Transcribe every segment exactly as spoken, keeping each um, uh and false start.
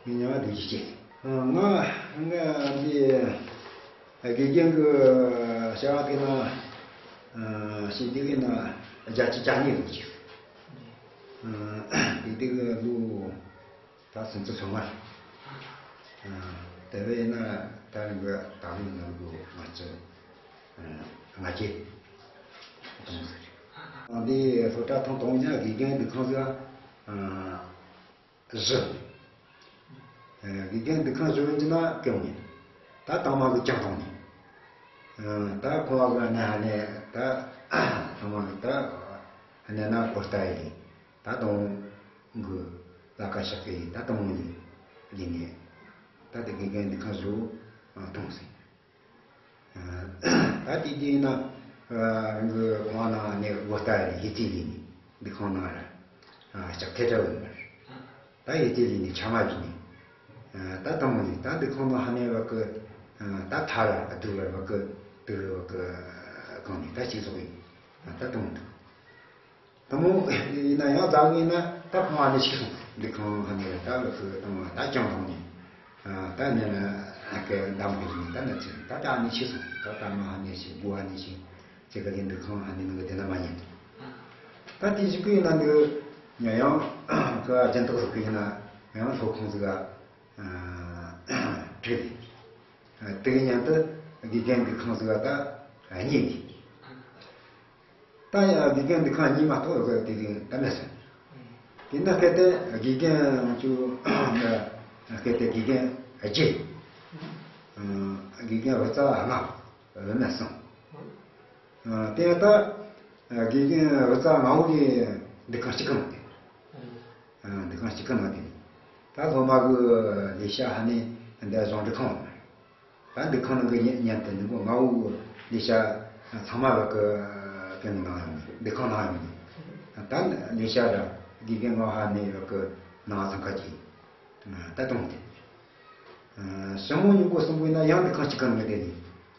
ངའི་མྱིང་ང་བདེ་སྐྱིད་ཅན། ང་ང་འདི་དགེ་རྒན་གྱི་བྱ་བ་དེ་ན་ཞིག་དེ་གའི་ན་བརྒྱ་ཆ་གྱ་གཉིས་ལོ་ཅིག་དེ་དེ་གི་ལོ་ད་སུམ་ཅུ་སོ་ལྔ། དེ་བས་ན་ད་རིང་གི་ད་རིང་ནང་གི་ང་ཚོ་ང་རྒྱལ་གཏོང་ཟེར། འདི་སློབ་གྲྭ་ཐོན་དང་ཉག་དགེ་རྒན་འདུ་ཁང་ཟིག་བཞི། དགེ་རྒན་འདུ་ཁང་བཞི་ཡིན་ན་གང་ཡིན། ད་དང་མ་གི་ཅང་དང་ནི། ད་ཁོ་བ་གི་ནས་ཧ་ནས་ད་དང་མ་གི་ད་ཧ་ནས་ན་གོ་ལྟ་ཡི་ད་དང་གི་ལ་ཀ་ཤག་གི་ད་དང་ནི་ལི་ནས་ད་དེ་དགེ་རྒན་འདུ་ཁང་བཞི་ཐོན་ཟིན། ད་དེ་དུས་ན་རང་གི་ཁང་ནང་ནས་བོ་ལྟ་ཡི་ཡི་ཏི་ལི་ནི་འདི་ཁང་ནང་ར་ལྕགས་ཐལ་འདྲ་བོ་མར། ད་ཡི་ཏི་ལི་ནི་ཆ་མ་བི་ནི། ད་དང་མོ་ནི་ད་འདི་ཁང་ནང་ཧ་ནས་བ་གི་ད་ཐ་ར་ཨ་དུ་ར་བ་གི་དུ་ར་བ་གི་གང་ནི་ད་ཅིག་ཟོག་ཡིན། ད་དང་མོ་འདུག་དང་མོ་ཡིན་ན་ཡང་ཟ་ངེ་ན་ད་ཁང་ཨ་ནི་ཞིག་སོང་། འདི་ཁང་ཨ་ནི་ད་ལོ་སུ་དང་ད་ཅང་དང་ནི། ད་ནི་ན་ཨ་ཀེ་འདམ་གི་ནི་ད་ན་ཅི་ད་ད་ཨ་ནི་ཞིག་སོང་། ད་ད་མ་ཨ་ནི་ཞིག་བུ་ཨ་ནི་ཞིག་ཅི་ག་ལི་འདི་ཁང་ཨ་ནི་ནང་གི་དེ་ན་མ་ཉན། ད་དེ་ཞིག་གི་ཡིན་ན་འདི་ཉ་ཡང་ཀ་ཅན་ཏོག་ཟོག་གི་ཡིན་ན་ཡང་ལྷོ་ཁང་ཟིག་ག་བྲིས། དེ་གི་ཉན་དུ་དགེ་རྒན་འདུ་ཁང་ཟིག་ག་ད་གཉིས་ཡིན། ད་ཡང་དགེ་རྒན་འདུ་ཁང་གཉིས་མ་གཏོགས་ཡོད་གི་དེ་རིང་ད་མེད་སོང་། དེ་ན་སྐད་དེ་དགེ་རྒན་ང་ཚོ་ན་སྐད་དེ་དགེ་རྒན་བརྒྱད། དགེ་རྒན་བུ་ཚ་ལྔ་བུད་མེད་གསུམ། དེ་ད་དགེ་རྒན་བུ་ཚ་ལྔ་བོ་གི་འདུ་ཁང་གཅིག་གི་ནང་དེ། འདུ་ཁང་གཅིག་གི་ནང་དེ། ད་སློབ་མ་གི་ལས་བྱ་ཧ་ནི་འདི་གཞུང་འབྲེལ་ཁང་། ད་འདི་ཁང་ནང་གི་ཉན་ཉན་དུ་འདི་མོ་ང་འུ་ལས་བྱ་ཚང་མ་བ་གི་གན་ནང་ཡོང་ནི་འདི་ཁང་ནང་ཡོང་ནི། ད་ལས་བྱ་ར་དགེ་རྒན་ང་ཧ་ནི་བ་གི་ནང་ཚང་ཁ་ཅིག་ད་གཏོང་དེ། ཞང་མོ་ཉུང་གོ་གསུམ་པོ་ཡིན་ན་ཡང་འདི་ཁང་གཅིག་གང་ནི་དེ་ནི་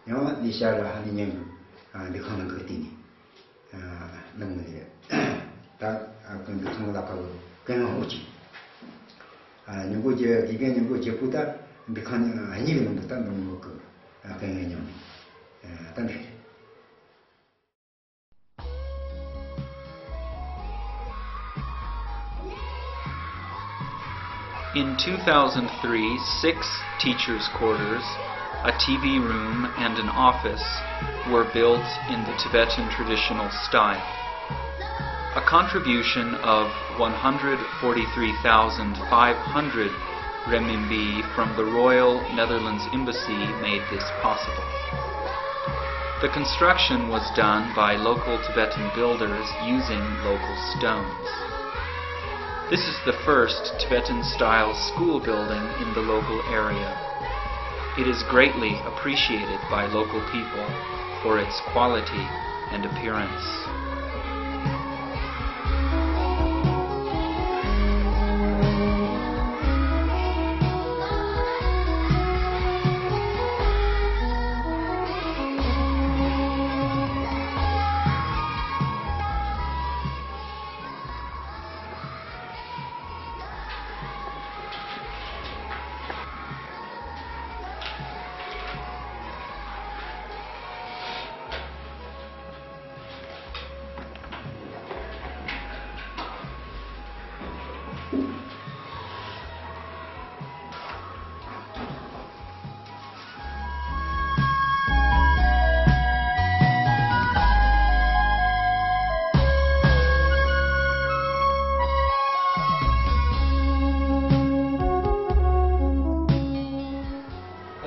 ཡང་ལས་བྱ་ར་ཧ་ནི་ཉན་གི་འདི་ཁང་ནང་གི་བལྟས་ནི། ནང་ནས་ད་ཀུན་འདུ་ཁང་ལ་ཁ་ལོ་ཀན་ལ་ཧོ་ཅི། ཉིན་གོ་རྒྱལ་དགེ་རྒན་ཉིན་གོ་རྒྱལ་པོ་ད་འདུ་ཁང་གཉིས་ཀྱི་ནང་དུ་ད་འདུ་མོ་གི་ཀན་ལ་ཉམས་ནས་ད་འདི། In two thousand three, six teachers' quarters, a T V room, and an office were built in the Tibetan traditional style. A contribution of one hundred forty-three thousand five hundred renminbi from the Royal Netherlands Embassy made this possible. The construction was done by local Tibetan builders using local stones. This is the first Tibetan-style school building in the local area. It is greatly appreciated by local people for its quality and appearance.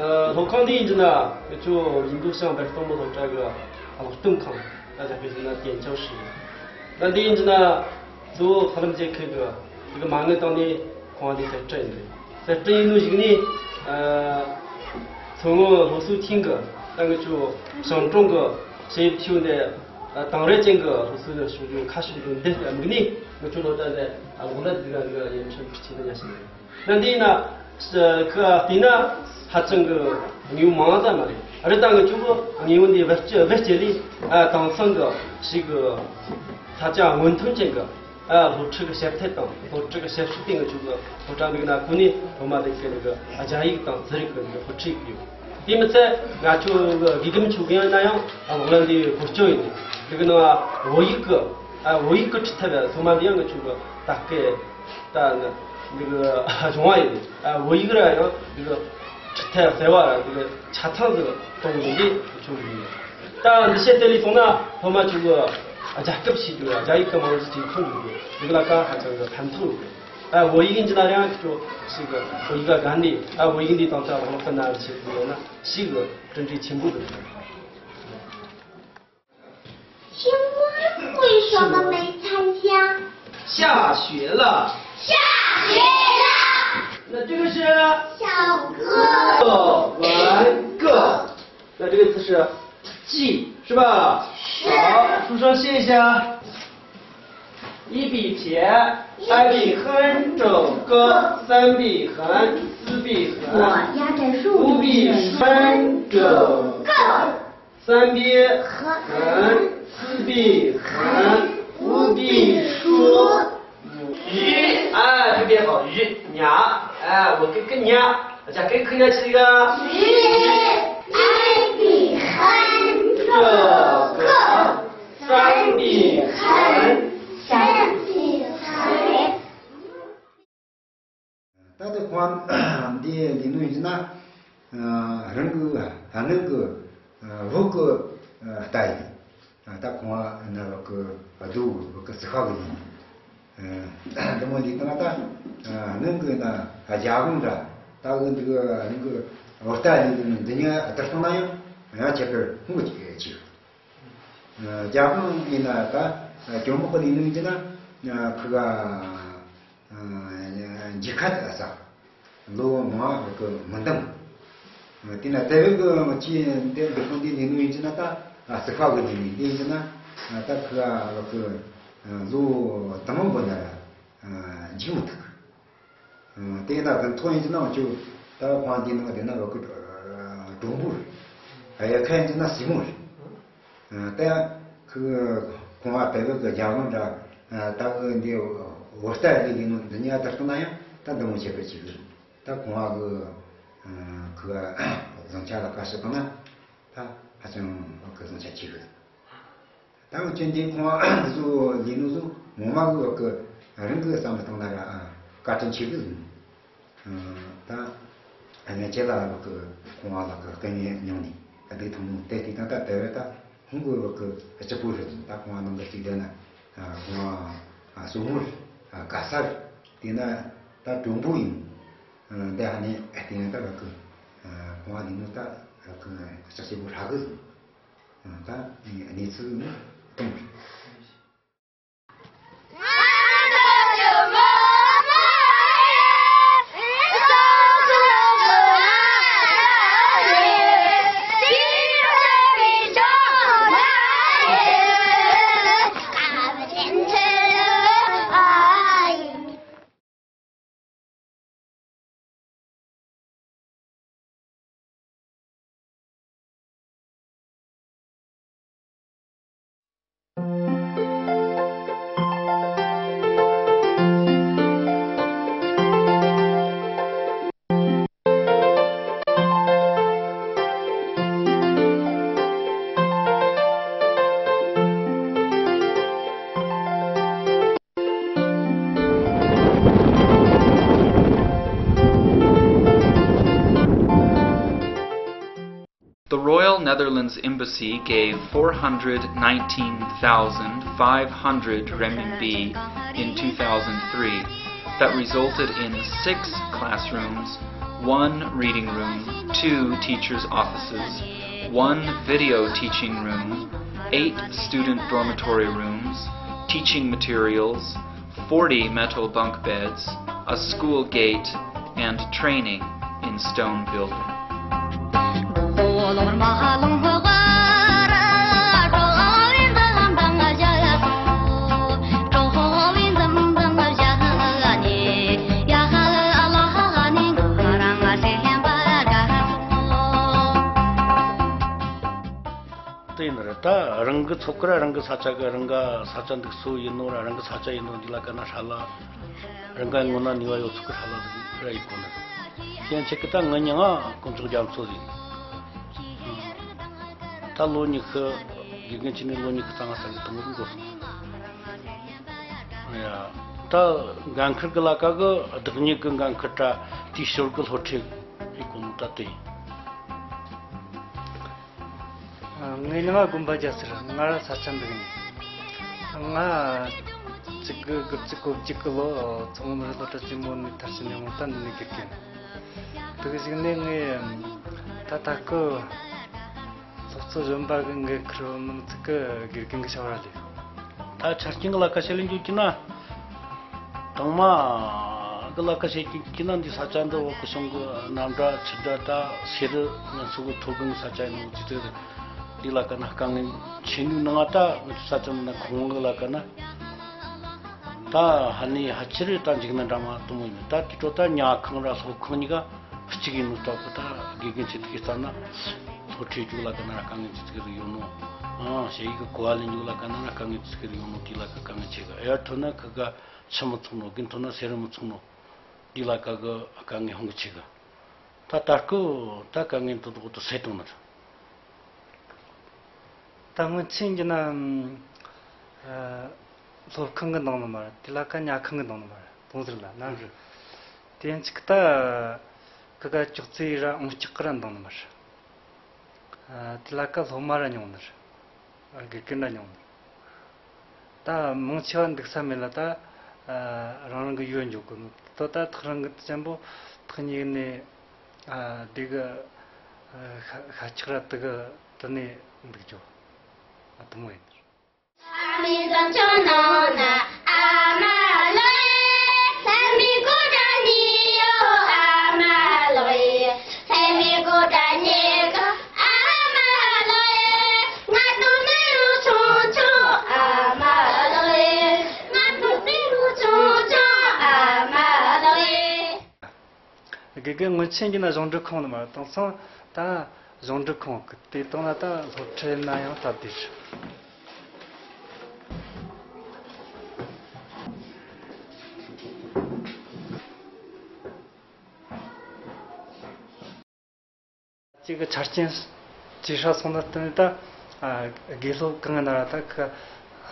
ཨ། སློབ་ཁང་འདི་ཡིན་གྱི་ན་ང་ཚོ་ཡིན་མདོ་ཤང་བར་སྟོང་མོ་སློབ་གྲྭ་གི་སློབ་སྟོན་ཁང་ད་ཆ་གི་ཟེར་ན་གདན་ཆ་ཞིག་ཡིན། ད་འདི་ཡིན་གྱི་ན་གཙོ་བོ་ཧ་ལམ་རྒྱལ་ཁབ་ཀྱི་དེ་གི་མ་དངུལ་བཏང་ནས་ཁང་བ་འདི་གསར་སྐྲུན་ཡིན་པས། གསར་སྐྲུན་ཡིན་ནོ་ཞིག་ནི། ཨ། མཚོ་སྔོན་སློབ་གསོ་ཐིང་གི་ད་ང་ཚོ་ཞིང་གྲོང་གི་ཞབས་ཞུ་འདི་དེང་རབས་ཅན་གྱི་སློབ་གསོ་ནས་ཕྱོགས་ལྷུང་ཁ་ཕྱོགས་ལྷུང་འདི་དམིགས་ནས་ང་ཚོ་སློབ་གྲྭ་ནས་ཨ་ལོ་ལ་འདི་ལ་འདི་ལ་ཡིན་ཕྱིན་ཁྲིད་ཆེད་དུ་ཡ་ཞིག་ཡིན། ད་འདི་ན་ཁ་བལྟས་ན་ཧ་ཅང་གི་དངོས་པོ་མང་ཙམ་མ་རེད། ཨ་རེད། ད་ང་ཚོ་གི་དངོས་པོ་འདི་བེད་སྤྱོད་བེད་སྤྱད་ལས་ཨ་དེང་སང་གི་ཞིག་གི་ཧ་ཅང་སྔོན་ཐོན་ཅན་གྱི། ཨ། སློབ་ཕྲུག་གི་ཞིབ་ཕྲ་དང་སློབ་ཕྲུག་གི་ཞིབ་འཇུག་དེ་ང་ཆོ་གི་སློབ་གྲྭ་འདི་ན་གོ་ནས་སློབ་མ་དེ་གི་འདི་གི་རྒྱ་ཡིག་དང་ཙི་རིག་གི་འདི་སློབ་ཁྲིད་ཡོད། དེ་མི་ཚད་ང་ཆོ་གི་དགེ་རྒན་ཆོ་གི་ཡང་ན་ཡང་ཨ་བོག་ལན་དེ་བཀོལ་སྤྱོད་ཡིན། འདི་གི་ནང་བོད་ཡིག་གི་ཨ་བོད་ཡིག་གི་ཁྲིད་ཐབས་སོ་མ་དེ་ཡང་ང་ཆོ་གི་ད་སྐད་ད་ནི་འདི་གི་སྦྱོང་བ་ཡིན། ཨ་བོད་ཡིག་ར་ཡང་འདི་གི་ཁྲིད་ཐབས་ཟེར་བ་ར་འདི་གི་ཆ་ཚང་ཟིག་གཏོང་ཡིན་གི་ཆོ་གི་ཡིན། ད་འདི་བཤད་དེ་ལས་སོང་ན་སློབ་མ་ཆོ་གི་རྒྱལ་ཁབ་ཞིག་གི་རྒྱ་ཡིག་གི་རྨང་གཞི་ཅིག་ཐོན་ཡོད་གི། འདི་གི་ལ་ཀ་ཧ་ཅང་གི་ཕན་ཐོགས་ཡོད་གི། ཨ་བོད་ཡིག་ཡིན་གྱི་ན་ར་ཡང་ཁྱོད་ཞིག་གི་བོད་ཡིག་ག་དགའ་ནི། ཨ་བོད་ཡིག་འདི་དང་ད་ལག་ལག་གི་ན་བཤད་གི་ཡོད་ན་ཞིག་གི་གྲུབ་འབྲས་ཆེན་པོ་འདུག། 请问为什么没参加？下雪了。下雪了。那这个是？小哥。个，完个。那这个字是记，是吧？是。好，书上写一下。一笔钱，二笔横，整个，三笔横，四笔横，我压在树五笔上。横，整个。 三笔横，四笔横，五笔竖。鱼，哎，特别好，鱼，nya，哎，我给个nya，大家给看下去个。鱼，二笔横，这个，三笔横，三笔横。 ད་ལྟ་ཁོང་འདི་ལས་ནོ་ཡིན་ན་རང་གི་སྔོན་གི་བོད་གི་རྟ་ཡིན། ད་ཁོང་ན་བོད་གི་རྡོ་བོད་གི་རྩི་ཤིང་གི་ཡིན། འདི་མོ་འདི་ལྟ་ན་ད་སྔོན་གི་ན་རྒྱ་གཞུང་འདྲ་ད་གི་འདི་གི་རང་གི་བོད་རྟ་ཡིན་གི་འདི་ཉིད་བསྡུར་སོང་ན་ཡང་ཡང་ཁྱད་པར་ཧུང་གི་ཆེ། རྒྱ་གཞུང་ཡིན་ན་ད་གྱོང་མོ་གི་ལས་ནོ་ཡིན་ན་ཁི་ག་འཇིགས་ཁ་ད་ས་ལོ་མང་བོ་གི་མི་འདང་། དེ་ན་དེ་བས་གི་ཅི་འདི་འདི་ཁོང་འདི་ལས་ནོ་ཡིན་ན་ད་རྩི་ཤིང་གི་ལས་ནོ་འདི་ཡིན་ན་ད་ཁི་ག་ལོ་གི་ལོ་དུ་མང་བོ་ན་འཇིགས་མི་ཐུབ། དེ་ད་གི་ཐོག་ཡིན་ན་ཁྱོད་ད་ཁོང་འདི་ནང་དེ་ན་བ་གི་གྲོང་པོ་རེད། ཡ་ཁ་ཡིན་ན་སྲིན་མོ་རེད། ད་ཁི་ཁོང་བ་དེ་བས་གི་རྒྱ་གཞུང་འདྲ་ད་གི་འདི་བོད་རྟ་ལས་ཡིན་ནོ་འདི་ཉ་ལྟར་བཏང་ན་ཡང་ད་འདི་མོ་བྱེད་པའི་ཆེད་དུ་ད་ཁོང་བ་གི་ཁི་བཟང་ཆ་ལ་བཀའ་ཞིག་བཏང་ན་ད་ཧ་ཅང་གི་བཟང་ཆ་ཆེ་གི། ད་འུ་ཅག་འདི་ཁོང་འདི་ཚོ་ལས་ནོ་ཚོ་ངོ་མ་གི་བ་གི་རང་གི་བསམ་བློ་བཏང་ན་ར་བཀའ་དྲིན་ཆེ་གི་ཟིན། ད་ངས་ཁྱེད་ལ་བ་གི་ཁོང་བ་ལ་གི་སྐུ་ངལ་མྱོང་ནས་ད་འདི་ཐུང་ངུ་དེ་དུས་ད་ད་དེ་བས་ད་ཧུང་གི་བ་གི་སྐྱིད་པོ་རེད་ཟིན། ད་ཁོང་བ་ནང་གི་གཅིག་བསྡད་ན་ཁོང་བ་སྲུ་མོ་རེད། ག་ས་རེད། དེ་ན་ད་གྲོང་པོ་ཡིན། འདི་ཧ་ནས་དེ་ན་ད་བ་གི་ཁོང་བ་ལས་ནོ་ད་བ་གི་ལྕགས་སྐྱིད་པོ་ཧྲ་གི་ཟིན། ད་གནས་ཚུལ་ནི་སྟོང་རེད། The Royal Netherlands Embassy gave four hundred nineteen thousand five hundred renminbi in two thousand three. That resulted in six classrooms, one reading room, two teachers' offices, one video teaching room, eight student dormitory rooms, teaching materials, forty metal bunk beds, a school gate, and training in stone building. ད་རང་གི་ཚོ་ཁར་རང་གི་ས་ཆ་གི་རང་ག་ས་ཆ་འདུག་སོ་ཡིན་ནོ་ར་རང་གི་ས་ཆ་ཡིན་ནོ་འདི་ལ་ཀ་ན་ཧྲ་ལ། རང་ག་ངོ་ན་ནུས་པ་ཡོད་ཚོ་གི་ཧྲ་ལ་འདུག་ར་ཡི་གོ་ནི། ཅན་ཆེ་གི་ད་ངི་མྱིང་ང་དཀོན་མཆོག་རྒྱ་མཚོ་ཟེར། ད་ལོ་ཉི་ཤུ། དགེ་རྒན་ཆེ་ནི་ལོ་ཉི་ཤུ་རྩ་ལྔ་ས་གི་དང་པོ་འགོ་སོང་། ཡ། ད་འགན་ཁུར་གི་ལ་ཀ་གི་བདག་ཉིད་གི་འགན་ཁུར་ད་དེའི་ཞོར་གི་སློབ་ཁྲིད་ཡི་གོ་ནོ་ད་དེ་ཡིན། ངའི་མྱིང་ང་དགོན་པ་རྒྱ་ཟེར། ང་ར་ས་ཆ་འདི་ཡིན། ང་གཅིག་དགུ་དགུ་བཅུ་གོ་གཅིག་གི་ལོ་མཚོ་སྔོན་རི་སློབ་གྲྭ་ཆེན་མོ་ནས་མཐར་ཕྱིན་ནས་ཡོང་ད་འདི་ནས་དགེ་རྒན། དེ་གི་གཞུག་ནས་ངས་ད་ད་སྐུ་སློབ་གཙོ་གཞོན་པ་གི་འགན་ཁུར་བ་མིན་ཚིག་གི་དགེ་རྒན་གི་བྱ་བ་ལས། ད་ཆ་རྐྱེན་གི་ལ་ཁ་བཤད་ལེན་རྒྱུ་ཅི་ན། དང་མ་གི་ལ་ཁ་བཤད་རྒྱུ་ཅི་ན། འདི་ས་ཆ་འདི་འོག་གི་གཞུང་གི་གནམ་གྲྭ་ཆུ་གྲྭ་ད་སེ་རི་ང་ཚོ་གི་མཐོ་སྒང་གི་ས་ཆ་ཡིན་ནོ་ཅི་ཚེ་འདི་ལ་ཀ་ན་དཀའ་ངལ་ཆེ་ནི་ནང་ང་ད་ང་ཚོ་ས་ཆ་མིན་ན་ཁོང་གི་ལ་ཀ་ན་ད་ཧ་ནི་ཧ་ཆི་རེ་ད་འཇིགས་ན་འདྲ་མ་དུ་མོ་ཡིན། ད་དེ་ཚོ་ད་ཉལ་ཁང་ར་སློབ་ཁང་གཉིས་ཀ་གཅིག་ཡིན་ནོ་ལྟ་བུ། ད་དགེ་རྒན་ཆེ་ཐུག་གི་ལྟ་ན་སློབ་ཁྲིད་རྒྱུག་ལ་ཀ་ན་ར་དཀའ་ངལ་ཆེ་ཐུག་གི་ཡོད་ནོ། ཨང་ཞེ་ཡི་གི་གོ་བ་ལེན་རྒྱུག་ལ་ཀ་ན་ར་དཀའ་ངལ་ཆེ་ཐུག་གི་ཡོད་ནོ། དེ་ལ་ཀ་དཀའ་ངལ་ཆེ་གི། ཡར་ཐོན་ན་ཁི་ག་ཆུ་མི་ཚང་ནོ། དགུན་ཐོན་ན་སེ་རི་མི་ཚང་ནོ། དེ་ལ་ཀ་གི་དཀའ་ངལ་ཧོང་གི་ཆེ་གི། ད་ད་སྐུ་ད་དཀའ་ངལ་དུ་དོག་ཏུ་སེ་བཏང་ནི་རེད། ད་སྔོན་ཆད་ཡིན་ན་ཨ་སློབ་ཁང་གི་ནང་ནི་མ་རེད། དེ་ལ་ཀ་ཉལ་ཁང་གི་ནང་ནི་མ་རེད། དུང་ཟེར་ལ་ན། དེ་གཅིག་ད་ཁི་ག་ཅོག་ཙེ་ར་ཨོང་ལྕགས་ར་འདང་ནི་མ་རེད། ཨ་དེ་ལ་ཀ་སློབ་མ་ར་ཉུང་ནི་རེད། ཨ་དགེ་རྒན་ར་ཉུང་ནི། ད་མང་ཆེ་བ་འདུག་ས་མེད་ལ། ད་ཨ་རང་རང་གི་ཡུལ་འཇོག་གི་ནོ། ད་ད་ཐག་རང་གི་ཅན་པོ་ཐག་ཉེ་ནས་ཨ་དེ་གི་ཨ་ཤ་ཤ་ཁྲག་ར་དེ་གི་དེ་ནས་འདུག་རྒྱུ་ཨ་དུ་མོ་ཡིན། དགེ་རྒན་སྔོན་ཆད་ཡིན་ན་གཞུང་སྒྲུབ་ཁང་ནི་མ་རེད། དེང་སང་ད་གཞུང་སྒྲུབ་ཁང་གི་དེ་དང་ན་ད་སློབ་ཁྲིད་ན་ཡང་སྟབས་བདེ་ཞིག། གཅིག་གི་ཆ་རྐྱེན་ཇེ་ཧྲ་སོང་ན་བརྟེན་ནས་ད་ཨ་དགེ་སློབ་གང་ན་ར་ད་ཁ་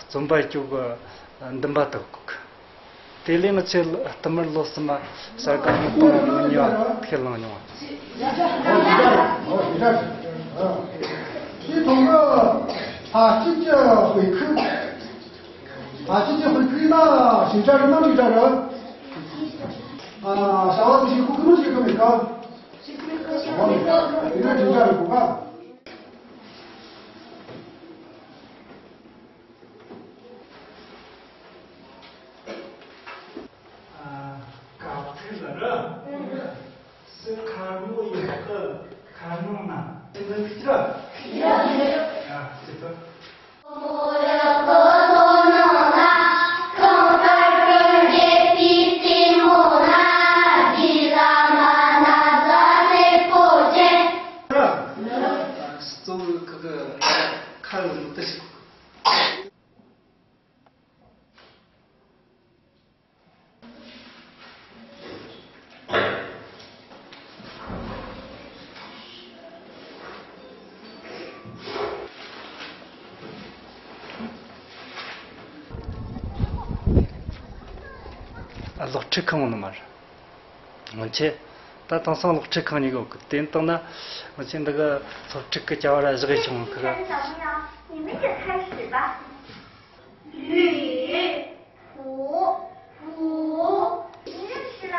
རྩོམ་པ་སྐྱོ་གི་འདུན་པ་དག་གི། དེ་ལས་ང་ཚོས་བསྟུད་མར་ལོ་གསུམ་མ་བྱ་དགའ་ཉིས་སྟོང་ཉིས་བརྒྱ་ཁས་བླངས་མྱོང་བ། དེ་ཐོག་གི་ཨ་སྐྱིད་ཀྱི་དཔེ་ཁུག་ཨ་སྐྱིད་ཀྱི་དཔེ་ཁུག་ན་ཞིང་ཆ་རིག་ན་ཞིང་ཆ་ར་ཨ་བྱ་བ་དེ་ཞིག་ཁུག་གི་མི་ཞིག་གི་མེད་ཀ་ཨ་སློབ་ཁྲིད་ཁང་ནི་མ་རེད། སྔོན་ཆད་ད་དེང་སང་སློབ་ཁྲིད་ཁང་གཉིས་ཀྱི་འོག་གི་དེ་བཏང་ན་སྔོན་ཆད་འདི་གི་སློབ་ཁྲིད་ཀྱི་བྱ་བ་ར་བཞག་ཡི་བྱུང་གི། 吕、普、虎，你认识了？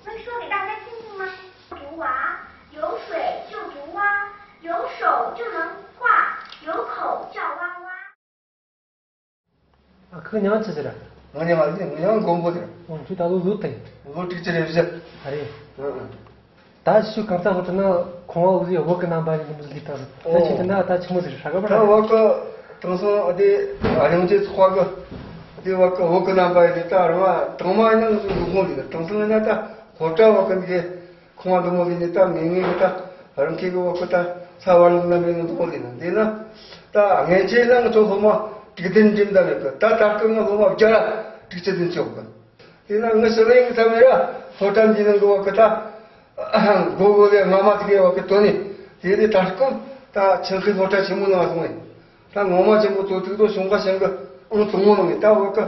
能说给大家听听吗？毒娃，有水就毒蛙，有手就能画，有口叫哇哇。 ཨ་ཁུ་མྱིང་ང་ཆི་ཟེར་ར། ང་མྱིང་ང་ང་མྱིང་ང་མགོན་པོ་ཟེར། ཨོ་ཁྱོད་ད་ལོ་ལོ་ད་ཡིན། ལོ་དྲུག་ཅུ་རེ་བཞི། ཨ་རེད། ཨ་ཨ། ད་ཤུ་གང་ཙམ་གི་དུ་ན་ཁོང་བ་འུ་ཟི་བོད་གི་རྣམ་པ་ཡིན་ནམ་ཟི་ལི་ད་ཟི། ད་ཨོ་ཁྱེད་དུ་ན་ད་ཆི་མོ་ཟིག་ཧྲ་ག་པ་ད་ར། བོད་གི་དེང་སང་ཨ་དེ་ཨ་རིང་ཅེ་ཚོགས་པ་གི་དེ་བོད་གི་བོད་གི་རྣམ་པ་ཡིན་ནི་ད་རང་ང་དང་མ་ཡིན་ན་ང་ཚོ་འགྲོ་ཁོང་ལི་ན། དེང་སང་ཡིན་ན་ད་ཧོ་ཀྲ་བོད་གི་འདི་ཁོང་བ་འདི་མོ་ཟིག་ནི་ད་ངེས་ངེས་གི་ད་རང་ཁྱེད་གི་བོད་གི་ད་ས་བར་ལུང་ན་མེད་ནི་འདི་མོ་ཟིག་ན་འདི་ན། ད་ངེད་ཀྱི་ནང་ཚོ་སློབ་མ་དྲུག་བདུན་འགྲིམ་ད་མེད་གི། ད་ད་སྐབས་ང་སློབ་མ་བརྒྱ་ར་དྲུག་ཅུ་བདུན་ཅུ་ཡོད་གི། དེ་ན་ངི་ཞི་ལི་ཡིན་གི་ཐ་མེད་ར་སློབ་གྲྭ་འདི་ནང་གི་བ་གི་ད་སྒོ་སྒོ་ལས་རྔ་མ་དེ་གའི་བ་གི་བཏོན་ནས། དེ་ནས་ད་སྐབས་ད་ཆིང་ཧི་སློབ་གྲྭ་ཆེན་མོ་ནང་སོང་ནས། ད་ངོ་མ་ཆེན་པོ་དོ་ཐུག་དོ་ཞུང་ཁ་ཞིང་གི་ཨང་དང་པོ་ནང་ནས། ད་བ་གི་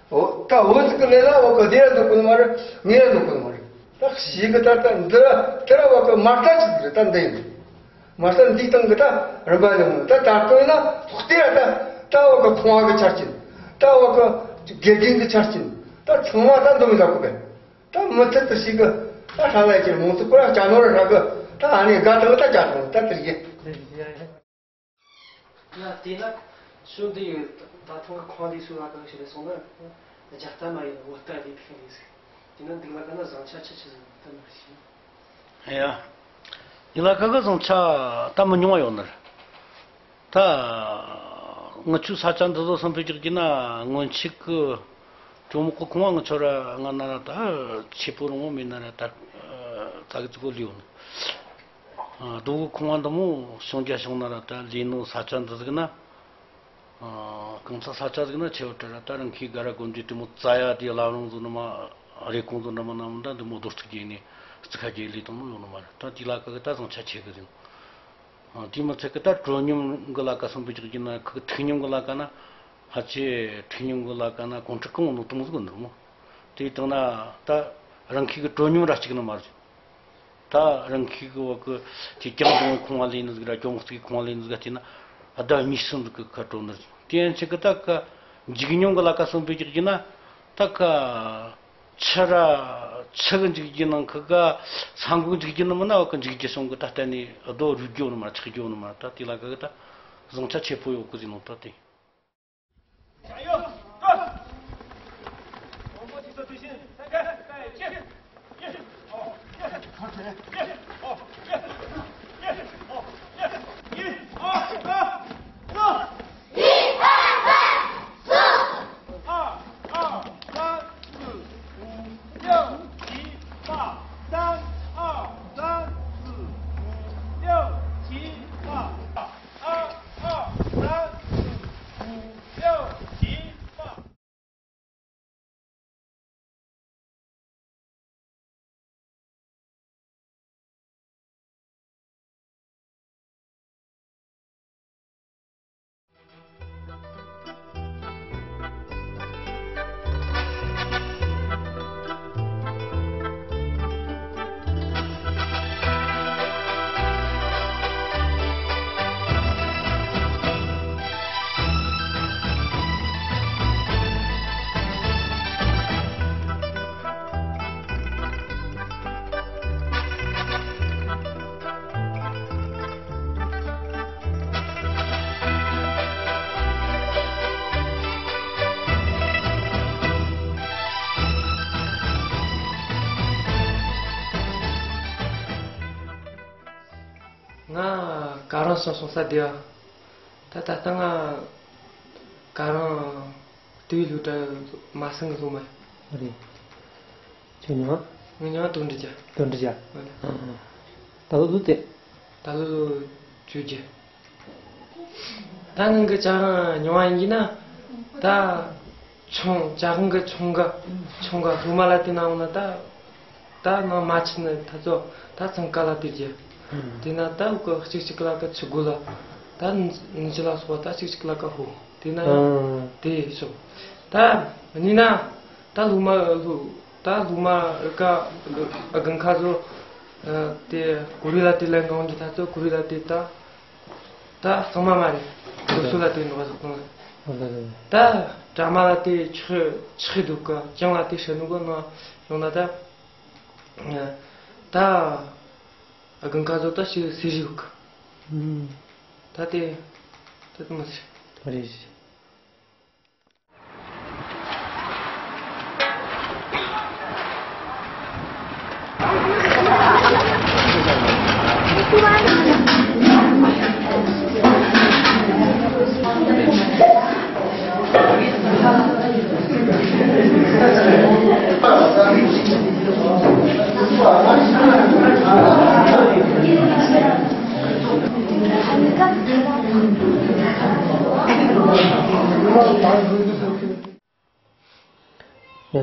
འོ་ད་བོད་ཀྱི་ལས་ལ་བ་གི་དེ་ར་འདོད་གོ་ནི་མ་རེད། ངས་ར་འདོད་གོ་ནི་མ་རེད། ད་ཞིག་གི་ད་ད་འདི་ར་དེ་ར་བ་གི་མ་རྩ་ཅིག་རེད། ད་འདི་ཡིན། མ་རྩ་འདིའི་སྟེང་གི་ད་རིམ་པ་ནས་འོང་། ད་ད་ལྟ་ཡིན་ན་ཚོགས་སྡེ་ར་ད་ད་བ་གི་ཁང་བ་གི་ཆ་རྐྱེན། ད་བ་གི་དགེ་རྒན་གི་ཆ་རྐྱེན། ད་ཚང་མ་ད་འདོམས་ཡག་གི་བས། ད་མུ་མཐུད་དུ་ཞིག་གི་ད་ཧྲ་ལ་ཡ་ཁྱེར་མོང་ཚུགས་པོ་ར་ཅ་ནོར་ར་གི་ད་ཨ་ནི་དགའ་ཐང་ད་ཅ་ཐང་ད་དེར་ཡིན། ཡ་ཡ། ཡ་དེས་ན་ཤོ་འདི་ཡོད། ད་ཐང་གི་ཁང་འདི་སུ་ལ་གང་ཞིག་ལས་སོང་ན་རྒྱ་ལྟ་མ་ཡིན་བོད་ལྟ་རེད་ཤི་རེད་ཟེར། དེས་ན་འདི་ལ་ག་ན་བཟང་ཆ་ཆི་ཆི་ཟིག་ད་མ་ཤེས། ཡ། འདི་ལ་ག་གི་བཟང་ཆ་ད་མི་ཉུང་བ་ཡོད་ནི་རེད། ད་ང་ཆོའི་ས་ཆ་འདི་ཚོ་སུམ་པའི་ཅིག་གི་ན་སྔོན་ཆད་གི་ཇོ་མོ་གི་ཁང་བ་ང་ཆོ་ར་ང་ན་ར་ད་ཆེ་པོ་རུང་བོ་མེད་ན་ར་ད་ཙག་གི་ཙིག་གོ་ལུས་ཡོད་ནི། རྡོ་གི་ཁང་བ་འདི་མོ་བྱུང་རྒྱ་བྱུང་ན་ར་ད་ལས་ནོ་ས་ཆ་འདི་ཟིག་ན། ཨ། གང་ཚ་ས་ཆ་ཟིག་ན་ཆེ་བ་དྲ་ར་ད་རང་ཁའི་སྒ་ར་དགོན་སྡེ་དེ་མོ་བཙའ་ཡ་དེ་བླ་བྲང་ཟོ་ནི་མ་རེ་ཀོང་ཟོ་འདྲ་མ་ན་མོ་ད་འདི་མོ་རྡོ་རྩིག་རྒྱས་ནས་རྩིག་ཁ་རྒྱས་ལས་དང་མོ་ཡོང་ནི་མ་རེད། ད་དེ་ལ་ཀ་གི་ད་བཟང་ཆ་ཆེ་གི་ཟིན། ཨ། དེ་མི་ཚད་གི་ད་དྲོ་སྙོམས་གི་ལ་ཀ་སོང་པའི་ཅིག་གི་ན་ཁི་གི་ཐིག་སྙོམས་གི་ལ་ཀ་ན་ཧ་ཆེ་ཐིག་སྙོམས་གི་ལ་ཀ་ན་གོང་ཁྲི་གང་ནོ་དུང་ཟིག་ནོ་མོ། དེ་དང་ན་ད་རང་ཁའི་གི་དྲོ་སྙོམས་ར་གཅིག་ནི་མ་རེད། ད་རང་ཁའི་གི་བ་གི་དེ་ཀྱང་དུང་ཁང་བ་ལས་ནི་ཟིག་ར་ཀྱོང་རྩིག་ཁང་བ་ལས་ནི་ཟིག་ག་དེ་ན་ཨ་ད་མི་སུན་ཟིག་གི་ཁ་དྲོ་ནི་ཟིག་དེ་ཡན་ཆད་གི་ད་ཀ་འཇིག་སྙོམས་གི་ལ་ཀ་སོང་པའི་ཅིག་གི་ན་ད་ཀ་ཆུ་ར་ཆུ་གི་འཇིག་རྒྱུ་ནང་ཁི་ག་ས་འགུལ་འཇིག་རྒྱུ་ནི་མིན་ན་བ་གི་འཇིག་རྒྱུ་སོང་གི་ད་གཏན་ནས་རྡོ་རུལ་རྒྱུ་ནི་མ་ཆག་རྒྱུ་ནི་མ་ད་དེ་ལ་ཀ་གི་ད་བཟང་ཆ་ཆེ་པོ་ཡོད་གི་ཟིན་ནོ་ད་དེ། ང་ཀ་རང་སོང་སོང་ས་དེ་བ། ད་ད་ལྟ་ང་ཀ་རང་ལྟེ་བའི་སློབ་གྲྭ་མ་སང་གི་སློབ་མ་ཡིན། རེད། ཁྱོད་མྱིང་ང་། ངའི་མྱིང་ང་དོན་འགྲུབ་རྒྱལ། དོན་འགྲུབ་རྒྱལ། ཨ་ལེ། ཨ་ཨ། ད་ལོ་ལོ་དེ། ད་ལོ་ལོ་བཅུ་བརྒྱད། ད་ངང་གི་ཅ་ཧང་ཉུང་བ་ཡིན་གྱི་ན། ད་ཆུང་ཅ་ཧང་གི་ཆུང་ག་ཆུང་ག་སློབ་མ་ལ་དེ་ན་འོང་ན་ད། ད་ནང་མ་ཕྱིན་ན་ད་ཚོ་ད་ཚང་ཀ་ལ་དེ་རྒྱུ། ཨང་། དེ་ན་ད་འུ་ག་གཅིག་གཅིག་ལ་ཀ་ཆུ་དགོས་ལ། ད་ནི་ཅི་ལ་སོགས་ད་གཅིག་གཅིག་ལ་ཀ་ཧོ། དེ་ན་ཡང་ཨང་། དེ་ཤོག་ད་ནི་ན་ད་སློབ་མ་སློབ་ད་སློབ་མ་རི་ཀ་ཨ་དགུན་ཁ་ཚོ་ཨ་དེ་ཀུ་རི་ལ་དེ་ལ་འགང་གི་ད་ཚོ་ཀུ་རི་ལ་དེ་ད། ད་གཙང་མ་མ་རེད། སོ་སོ་ལ་དེ་འགྲོ་བ་ཟོག་གང་རེད། ད་དྲ་མ་ལ་དེ་ཆགས་ཆགས་འདུག་ག་ཅང་ལ་དེ་ཧྲི་ནུ་གོ་ནོ་ཡོང་ན་ད། ད་དགུན་ཁ་ཚོ་ད་ཞིག་སི་རི་ཡོད་གི་ཨུམ། ད་དེ་ད་དེ་མ་ཟེར། རེད།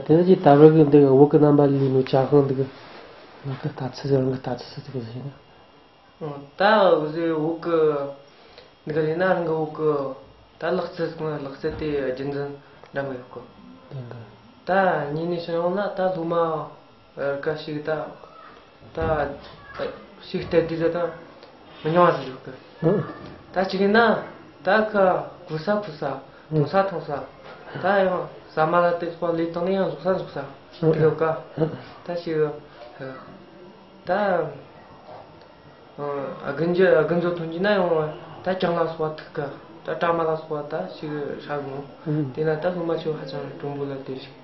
དེ་ནས་ཀྱི་ད་རེས་ཀྱི་འདི་བོད་ཀྱི་རྣམ་པ་ལས་ནོ་ཅ་ཧང་འདི་གི་ང་གི་ལྟ་ཚུལ་ཟེར། རང་གི་ལྟ་ཚུལ་ཟེར་དེ་གི་ཟེར་ན། ཨོ། ད་འུ་ཟོས་བོད་གི་འདི་ག་ལས་ན་རང་གི་བོད་གི་ད་ལག་རྩལ་ཟེར་ན་ལག་རྩལ་དེ་རྒྱུན་འཛིན་འདྲ་མི་ཡོད་གི། ད་ངོས་ནས་བཤད་ཡོང་ན་ད་སློབ་མ་འགའ་ཞིག་ད་ད་ཞིག་སྟེར་དུས་ད་མི་ཉུང་བ་ཟིག་ཡོད་གི། ད་གཅིག་ཡིན་ན་ད་ཁ་ཁུ་ས་ཁུ་ས། འཐུང་ས་འཐུང་ས། ད་ཡང་ཟ་མ་ལ་དེ་སོགས་ལས་བཏང་ནས་ཡང་འཛོག་ས་འཛོག་ས་དེ་ཡོད་ཀ། ད་ཞིག་ད་ཨ་རྒན་རྒྱུ་རྒན་ཚོ་ཐོན་རྒྱུ་ན་ཡང་ད་གྱང་ལ་སོགས་པ་ཐུག་ཀ། ད་ཀྲ་མ་ལ་སོགས་པ་ད་ཞིག་ཧྲ་གོ། དེ་ན་ད་སློབ་མ་ཆེ་བོ་ཧ་ཅང་གྲུང་པོ་ལ་དེ་ཞིག་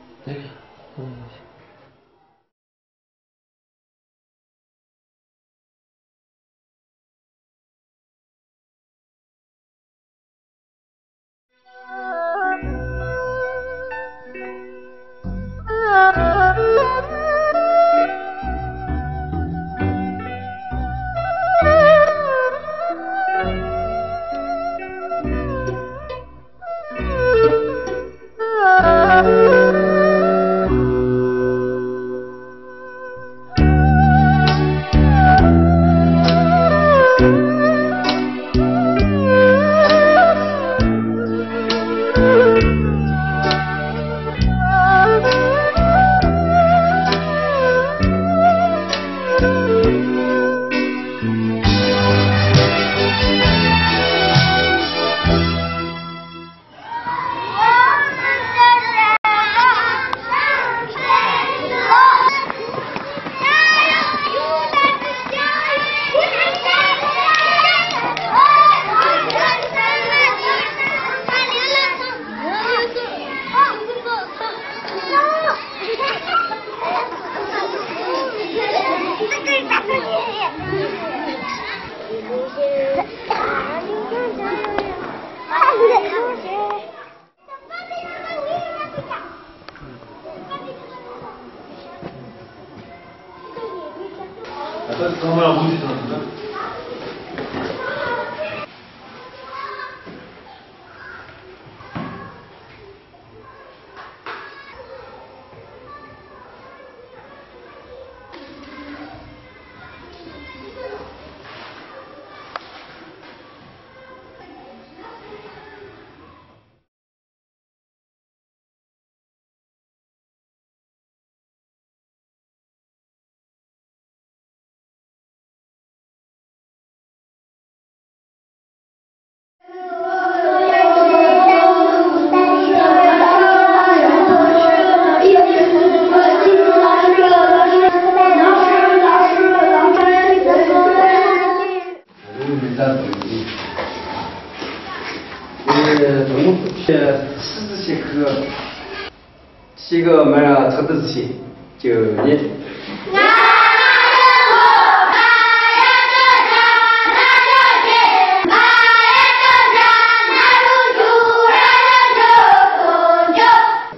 ཞིག་གི་མར་ཚག་ཏུ་ཞིག་ཅི་ཉེ།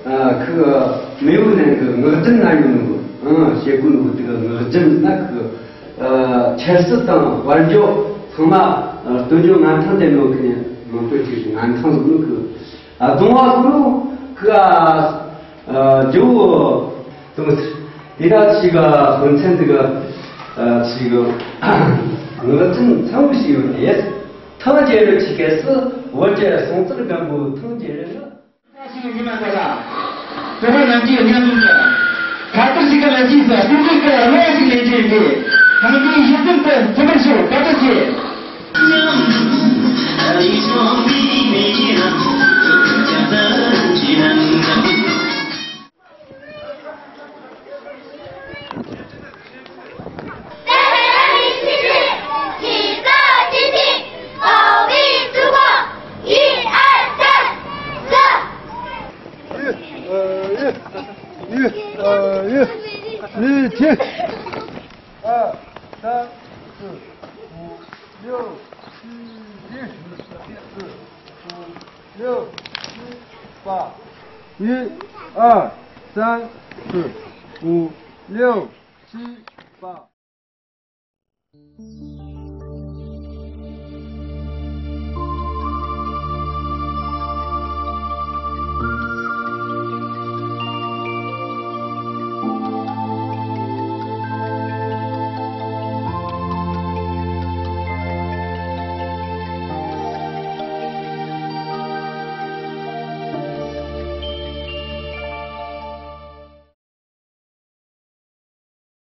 ཨ་ཁུ་མེའུ་ནང་གི་ངག་རྒྱུན་ན་ཡོད་ནོ། ཨང་བྱེད་སྒོ་ནོ་དེ་གི་ངག་རྒྱུན་ན་ཁུ། ཨ་འཆར་སྲིད་དང་དཔལ་འབྱོར་ཚང་མ་ཨ་སྟོན་རྒྱུ་ངན་ཐང་ལྡན་ནོ་ཁུ་ནི་མང་པོ་ཅིག་ངན་ཐང་ཟིག་ནོ་ཁུ། ཨ་རྫོང་བ་ཁུ་ནོ་ཁུ་ཨ་ཨ་ཇོ་བོ་དང་དེ་ན་ཞིག་ག་དོན་ཚན་དེ་ག་ཨ་ཞིག་ག་ངག་རྒྱུན་ཚང་བོ་ཞིག་ཡོད་ནི། ཐང་རྒྱལ་རབས་ཀྱི་སྐབས་སུ་བོད་ཀྱི་སྲོང་བཙན་སྒམ་པོ་ཐང་རྒྱལ་རབས་ནི། ད་ཞིག་ཉི་མ་ད་ལ། བོད་པ་རྣམས་ཀྱི་སྙན་ལུགས་ལ། ཁ་དར་ཞིག་ག་ལ་ཅིག་ས་སྤུན་ཀྱི་སྐད་ར་ལོ་ཞིག་ལེན་རྒྱུ་ཡིན་པས། ཁང་པའི་གཞི་རྟེན་དུ་ཐུགས་མར་ཤོག། བཀའ་དྲིན་ཆེ།